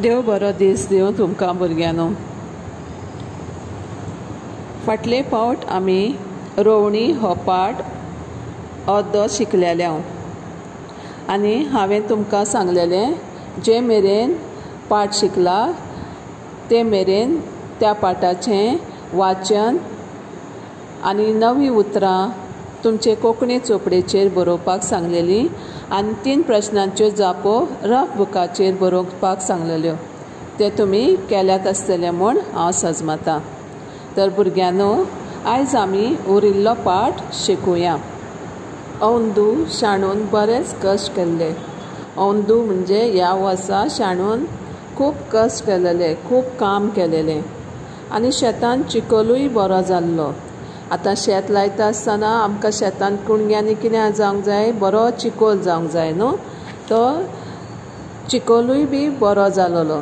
देव बरो दीस दिवं तुमकां भुरग्यांनो. फाटले फावट आमी रोवणी हो पाठ अर्दो शिकलेले आनी हांवें तुमकां सांगलेलें जे मेरेन पाठ शिकला ते मेरेन त्या पाठाचें वाचन आनी नवीं उतरां तुमचे कोंकणी चोपडेचेर बरोवपाक सांगलेलीं आनी 3 प्रश्नांच्यो जापो रफ बुकाचेर बरोवपाक सांगलेल्यो. ते तुमी केल्यात आसतले म्हूण हांव सजमतां. तर भुरग्यांनो, आयज आमी उरिल्लो पाठ शिकुया. अंदू शाणून बरेच कश्ट केल्ले. अंदू म्हणजे ह्या वर्सा शाणून खूब कश्ट केलेले, खूब काम केलेलें आनी शेतान चिखोलूय बरो जाल्लो. आतां शेत लायता आसतना आमकां शेतान कुणग्यांनी कितें जावंक जाय, बरो चिखोल जावंक जाय न्हू, तो चिखोलूय बी बरो जालोलो.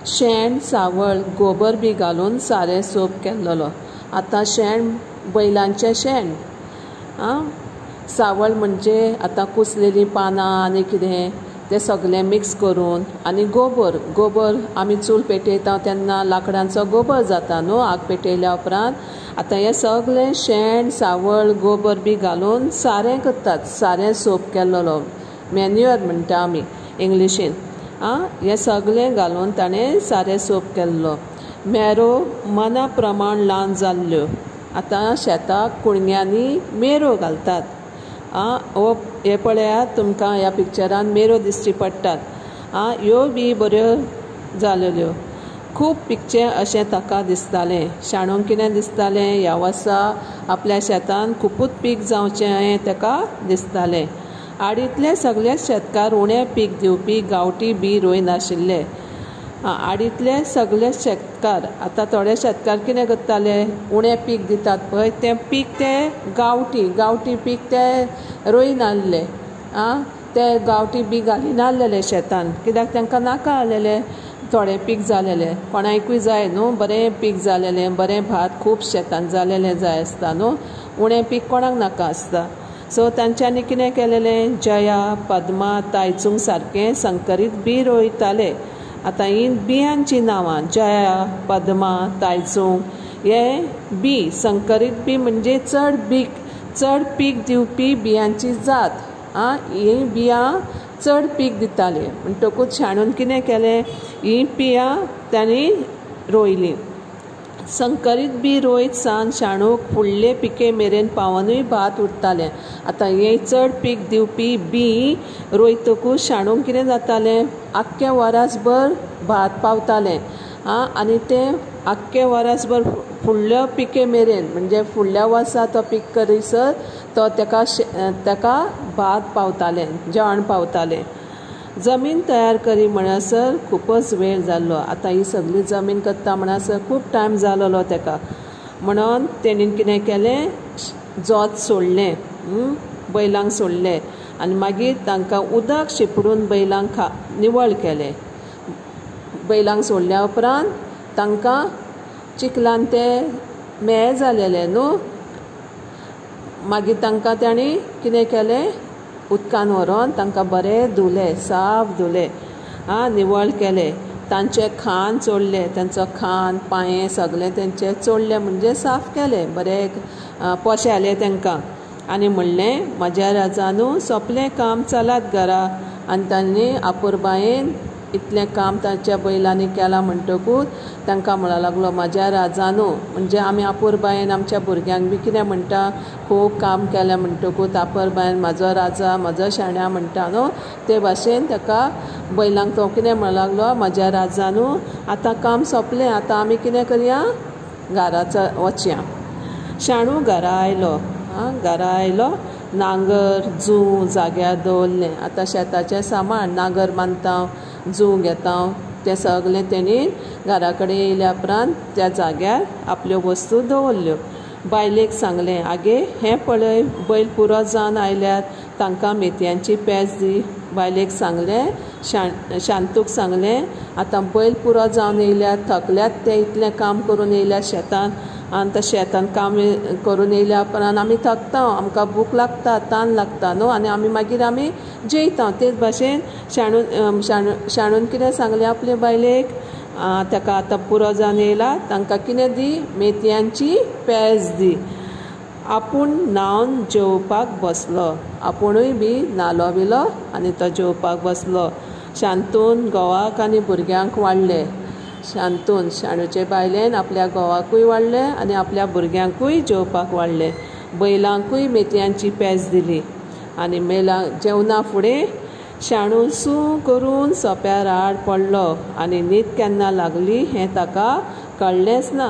शेण, सावळ, गोबर बी घालून सारें सोप केल्लोलो. आतां शेण बैलांचें शेण, आं, सावळ म्हणजे आतां कुसलेलीं पानां आनी कितें तें सगळें मिक्स करून, आनी गोबर, गोबर आमी चूल पेटयता तेन्ना लांकडांचो गोबर जाता न्हू आग पेटयल्या उपरांत. आतां हें सगळें शेण, सावळ, गोबर बी घालून सारें करतात. सारें सोप केल्लोलो, मॅन्युअर म्हणटा आमी इंग्लिशीन. आं, हें सगळें घालून ताणें सारें सोप केल्लो. मेरो मना प्रमाण ल्हान जाल्ल्यो. आतां शेताक कुणग्यांनी मेरो घालतात. आं, हो हे पळयात, तुमकां ह्या पिक्चरान मेरो दिश्टी पडटात. आं, ह्यो बी बऱ्यो जालेल्यो. खूब पिकचें अशें ताका दिसतालें. शाणूंक कितें दिसतालें, ह्या वर्सा आपल्या शेतान खुबूच पीक जावचें हें ताका दिसतालें. आडींतले सगळे शेतकार उणें पीक दिवपी गांवठी बी रोयनाशिल्ले. आडींतले सगळे शेतकार, आतां थोडे शेतकार कितें करताले, उणें पीक दितात पळय तें पीक ते गांवठी गांवठी पीक ते रोयनासले. आं, ते गांवठी बी घालिनासलेले शेतान, कित्याक तांकां नाका आसलेलें थोडें पीक जालेलें. कोणाकूय जाय न्हू बरें पीक जालेलें, बरें भात खूब शेतान जालेलें जाय आसता न्हू, उणें पीक कोणाक नाका आसता. सो तांच्यांनी कितें केलेलें, जया, पद्मा, तायचूंग सारकें संकरीत बी रोयताले. आतां हीं बियांचीं नांवां, जया, पद्मा, तायचूंग, हे बी संकरीत बी म्हणजे चड बीक चड पीक दिवपी बियांची जात. आं, हीं बियां चड पीक दितालीं. म्हणटकूच शाणून कितें केलें, हीं बियां तांणी रोयलीं. संकरीत बी रोयत सावन शाणूक फुडले पिके मेरेन पावनूय भात उरतालें. आतां हें चड पीक दिवपी बी रोयतकूच शाणूक कितें जातालें, आख्खें वरासभर भात पावतालें. आं, आनी तें आख्खें वरासभर फुडल्या पिके मेरेन म्हणजे फुडल्या वर्सा तो पीक करीसर तो ताका ताका भात पावतालें, जेवण पावतालें. जमीन तयार करी म्हणसर खूबच वेळ जाल्लो. आतां ही सगळी जमीन करता म्हणसर खूब टायम जालोलो ताका. म्हणून तेणीन कितें केलें, जोत सोडलें, बैलांक सोडलें आनी मागीर तांकां उदक शिंपडून बैलांक निवळ केलें. बैलांक सोडल्या उपरांत तांकां चिखलान ते म्हेळे जालेले न्हू, मागीर तांकां तांणी कितें केलें, उदकान व्हरोन तांकां बरें धुले, साफ धुले, आं, निवळ केले. तांचे खान चोडले, तांचो खान पांये सगळें तेंचे चोडले म्हणजे साफ केले, बरें पोशेले तांकां आनी म्हणलें, म्हज्या राजानू सोंपलें काम, चलात घरा. आनी तांणी आपुरबायेन इतलें काम तांच्या बैलांनी केलां म्हणटकूच तांकां म्हणूंक लागलो, म्हज्या राजानू. म्हणजे आमी आपुरबायेन आमच्या भुरग्यांक बी कितें म्हणटा, खूब काम केलें म्हणटकूच आपुरबायेन म्हजो राजा, म्हजो शाण्या म्हणटा न्हू, ते भाशेन ताका बैलांक तो कितें म्हणूंक लागलो, म्हज्या राजानू आतां काम सोंपलें, आतां आमी कितें करया, घरा वचया. शाणू घरा आयलो. आं, घरा आयलो, नांगर जूं जाग्यार दवरलें. आतां शेताचें सामान, नांगर बांदता, जूं घेता, तें सगळें तेणी घरा कडेन येयल्या उपरांत त्या जाग्यार आपल्यो वस्तू दवरल्यो. बायलेक सांगलें, आगे हें पळय, बैल पुरो जावन आयल्यात, तांकां मेथयांची पेज दी. बायलेक सांगलें, शांतूक सांगलें, आतां बैल पुरो जावन येयल्यात, थकल्यात ते, इतलें काम करून येयल्यात शेतान, आनी त्या शेतान काम करून येयल्या उपरांत आमी थकता, आमकां भूक लागता, तान लागता न्हू, आनी आमी मागीर आमी जेयता. तेच भाशेन शाणून शाणू शाणून कितें सांगलें आपले बायलेक, ताका आतां पुरो जावन येयला, तांकां कितें दी, मेथयांची पेज दी. आपूण न्हांवन जेवपाक बसलो. आपुणूय बी न्हालो बिलो आनी तो जेवपाक बसलो. शांतून घोवाक आनी भुरग्यांक वाडले. शांतून शाणूचे बायलेन आपल्या घोवाकूय वाडलें आनी आपल्या भुरग्यांकूय जेवपाक वाडलें. बैलांकूय मेथयांची पेज दिली आनी मेला जेवणा फुडें शाणू सूं करून सोप्यार आड पडलो आनी न्हीद केन्ना लागली हें ताका कळ्ळेंच ना.